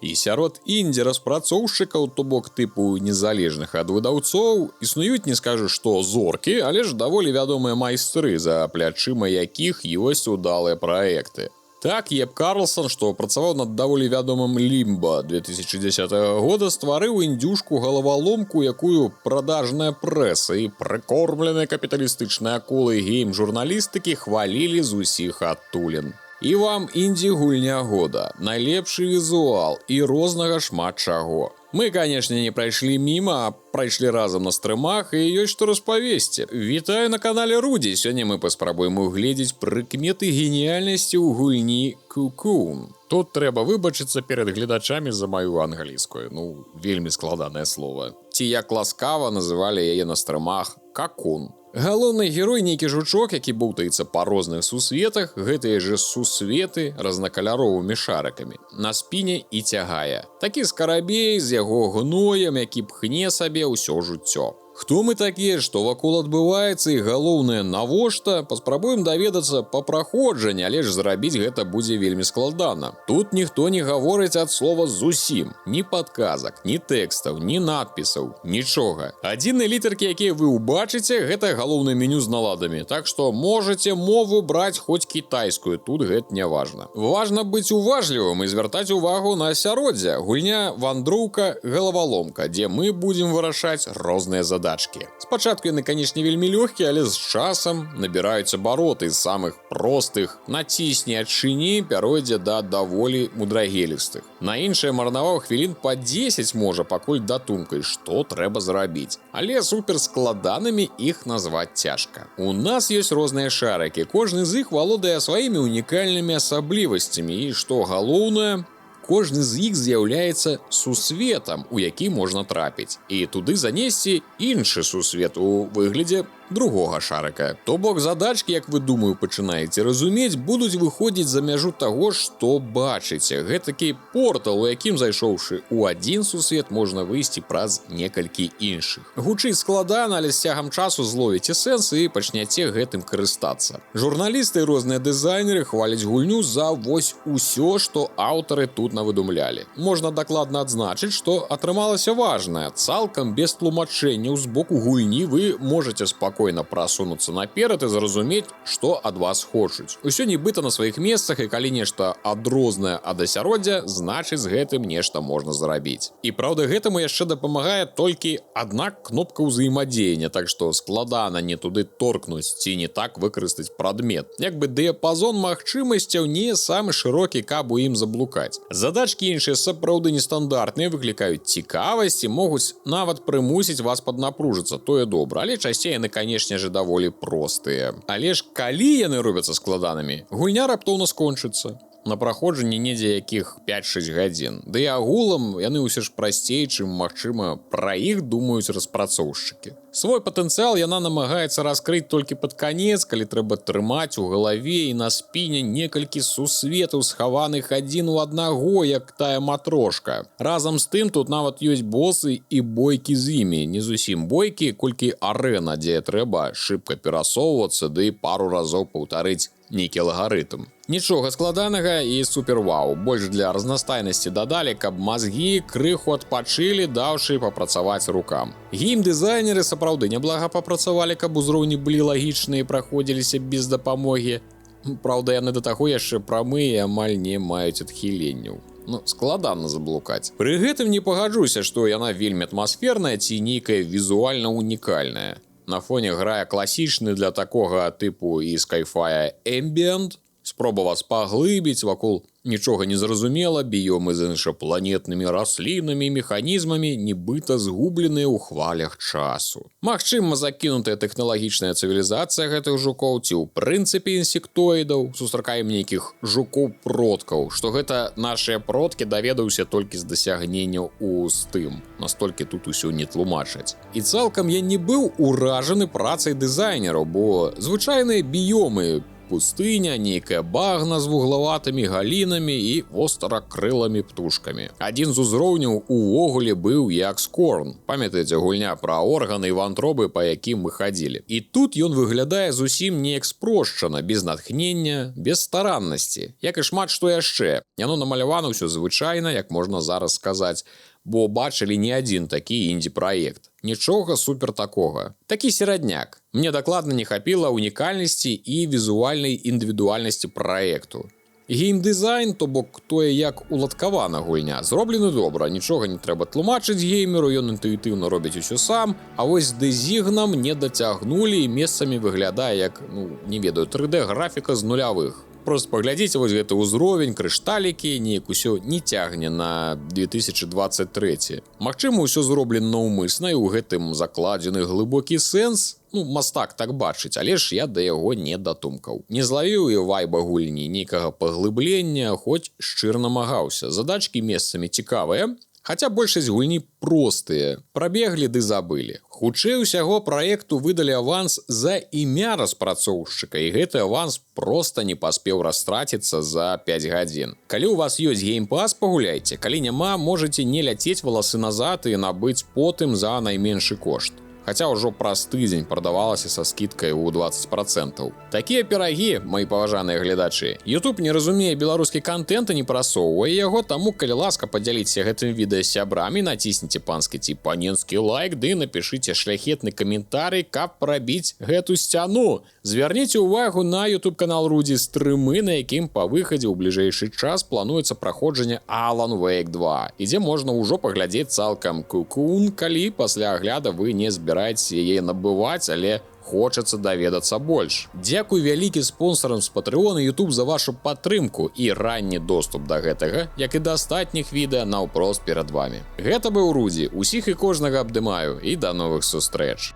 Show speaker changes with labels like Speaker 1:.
Speaker 1: І сярод індзі-распрацоўшчыкаў, то бок тыпу незалежных ад выдаўцоў, існуюць, не скажу, што зоркі, але ж даволі вядомыя майстры, за плячыма якіх ёсць удалыя праекты. Так, Еп Карлсон, што працаваў над даволі вядомым «Лімба» 2010 года, стварыў індзюшку галаваломку, якую прадажная прэса і прыкормленыя капіталістычнай акулай гейм-журналістыкі хвалілі з усіх адтулін. І вам індзі-гульня года, найлепшы візуал і рознага шмат чаго. Мы, канешне, не прайшлі міма, а прайшлі разам на стрымах, і ёсць што распавесці. Вітаю на канале Рудзі. Сёння мы паспрабуем угледзець прыкметы геніяльнасці ў гульні «Cocoon». Тут трэба выбачыцца перад гледачамі за маю англійскую. Ну, вельмі складанае слово. Ці, як ласкава называлі яе на стрымах, «Какун». Галоўны герой — нейкі жучок, які боўтаецца па розных сусветах, гэтыя же сусветы разнакаляровымі шарыкамі на спіне і цягае. Такі скарабей з яго гноем, які пхне сабе ўсё жыццё. Хто мы такія, што вакол адбываецца і, галоўнае, навошта, паспрабуем даведацца па праходжанні, але ж зрабіць гэта будзе вельмі складана. Тут ніхто не гаворыць ад слова зусім, ні падказак, ні тэкстаў, ні надпісаў, нічога. Адзіныя літаркі, якія вы ўбачыце, гэта галоўнае меню з наладамі. Так што можаце мову браць хоць кітайскую, тут гэта не важна. Важна быць уважлівым і звяртаць увагу на асяроддзе. Гульня вандроўка галаваломка, дзе мы будзем вырашаць розныя задачки. Спачатку яны, канешне, вельмі лёгкія, але з часам набіраюць абароты, з самых простых «націсні, адчыні» пяройдзе да даволі мудрагелістых. На іншае марнаваў хвілін па 10 можа, пакуль датумкай, што трэба зрабіць. Але суперскладанымі іх назваць цяжка. У нас ёсць розныя шарыкі, кожны з іх валодае сваімі унікальнымі асаблівасцямі і, што галоўнае, кожны з іх з'яўляецца сусветам, у які можна трапіць, і туды занесці іншы сусвет у выглядзе другога шарыка. То бок задачкі, як вы, думаю, пачынаеце разумець, будуць выходзіць за мяжу таго, што бачыце. Гэтакі портал, у якім, зайшоўшы ў адзін сусвет, можна выйсці праз некалькі іншых. Гучыць складана, але з цягам часу зловіце сэнс і пачняце гэтым карыстацца. Журналісты і розныя дызайнеры хваляць гульню за вось усё, што аўтары тут навыдумлялі. Можна дакладна адзначыць, што атрымалася важнае: цалкам без тлумачэнняў з боку гульні вы можаце спакойна прасунуцца наперад і зразумець, што ад вас хочуць. Усё нібыта на сваіх месцах, і калі нешта адрознае ад асяроддзя, значыць, з гэтым нешта можна зрабіць. І праўда, гэтаму яшчэ дапамагае толькі адна кнопка ўзаемадзеяння, так што складана не туды торкнуць ці не так выкарыстаць прадмет. Як бы дыяпазон магчымасцяў не самы шырокі, каб у ім заблукаць. Задачкі іншыя сапраўды нестандартныя, выклікаюць цікавасць і могуць нават прымусіць вас паднапружыцца, тое добра, але часцей яны, канешне же, даволі простыя. Але ж калі яны робяцца складанымі, гульня раптоўна скончыцца на праходжанні недзе якіх 5-6 гадзін. Ды і агулам яны ўсё ж прасцей, чым, магчыма, пра іх думаюць распрацоўшчыкі. Свой патэнцыял яна намагаецца раскрыць толькі пад канец, калі трэба трымаць у галаве і на спіне некалькі сусветаў, схаваных адзін у аднаго, як тая матрошка. Разам з тым тут нават ёсць босы і бойкі з імі, не зусім бойкі, колькі арэна, дзе трэба шыбка перасоўвацца ды пару разоў паўтарыць нейкі алгарытм. Нічога складанага і супер-вау, больш для разнастайнасці дадалі, каб мазгі крыху адпачылі, даўшы папрацаваць рукам. Геймдызайнеры сапраўды няблага папрацавалі, каб узроўні былі лагічныя і праходзіліся без дапамогі. Праўда, яны да таго яшчэ прамыя і амаль не маюць адхіленняў. Ну, складана заблукаць. Пры гэтым не пагаджуся, што яна вельмі атмасферная ці нейкая візуальна унікальная. На фоне грае класічны для такога тыпу і скайфая эмбіент, спроба вас паглыбіць: вакол нічога не зразумела, біёмы з іншапланетнымі раслінамі, механізмамі, нібыта згубленыя ў хвалях часу. Магчыма, закінутая тэхналагічная цывілізацыя гэтых жукоў ці ў прынцыпе інсектоідаў, сустракаем нейкіх жукоў-продкаў. Што гэта нашыя продкі, даведаўся толькі з дасягненняў у Steam. Настолькі тут усё не тлумачаць. І цалкам я не быў уражаны працай дызайнераў, бо звычайныя біёмы пустыня, нейкая багна з вуглаватымі галінамі і востракрыламі птушкамі. Адзін з узроўняў увогуле быў як Скорн. Памятаеце, гульня пра органы і вантробы, па якім мы хадзілі. І тут ён выглядае зусім неяк спрошчана, без натхнення, без стараннасці. Як і шмат што яшчэ. Яно намалявана ўсё звычайна, як можна зараз сказаць, бо бачылі не адзін такі індзі-праект. Нічога супер такога. Такі серадняк. Мне дакладна не хапіла унікальнасці і візуальнай індывідуальнасці праекту. Геймдызайн, то бок тое, як уладкавана гульня, зроблены добра, нічога не трэба тлумачыць геймеру, ён інтуітыўна робіць усё сам, а вось з дызігнам не дацягнулі, і месцамі выглядае як, ну, не ведаю, 3D графіка з нулявых. Просто паглядзіце вось гэты ўзровень, крышталікі, неяк усё не цягне на 2023. Магчыма, ўсё зроблена наўмысна і ў гэтым закладзены глыбокі сэнс. Ну, мастак так бачыць, але ж я да яго не датумкаў. Не злавіў і вайба гульні, нейкага паглыблення, хоць шчыра намагаўся. Задачкі месцамі цікавыя, хаця большасць гульні простыя. Прабеглі ды забылі. Хутчэй усяго, праекту выдалі аванс за імя распрацоўшчыка, і гэты аванс проста не паспеў растраціцца за 5 гадзін. Калі у вас ёсць геймпас, пагуляйце, калі няма, можаце не ляцець валасы назад і набыць потым за найменшы кошт, хаця ўжо праз тыдзень прадавалася са скідкай у 20%. Такія пірагі, мои паважаныя гледачы. YouTube не разумее беларускі кантэнт і не прасоўвае яго, таму, калі ласка, падзяліцеся гэтым відэа з сябрамі, націсніце панскі ці паненскі лайк ды напішыце шляхетны каментарый, каб прабіць гэту сцяну. Звярніце ўвагу на YouTube канал Рудзі стрымы, на якім па выхадзе ў бліжэйшы час плануецца праходжанне Alan Wake 2, і дзе можна ўжо паглядзець цалкам Кукун, калі пасля агляда вы не збіраецеся яе набываць, але хочацца даведацца больш. Дзякуй вялікі спонсорам з Patreon і YouTube за вашу падтрымку, і ранні доступ да гэтага, як і да астатніх відэа, наўпрост перад вами. Гэта быў Рудзі, усіх і кожнага абдымаю і да новых сустрэч.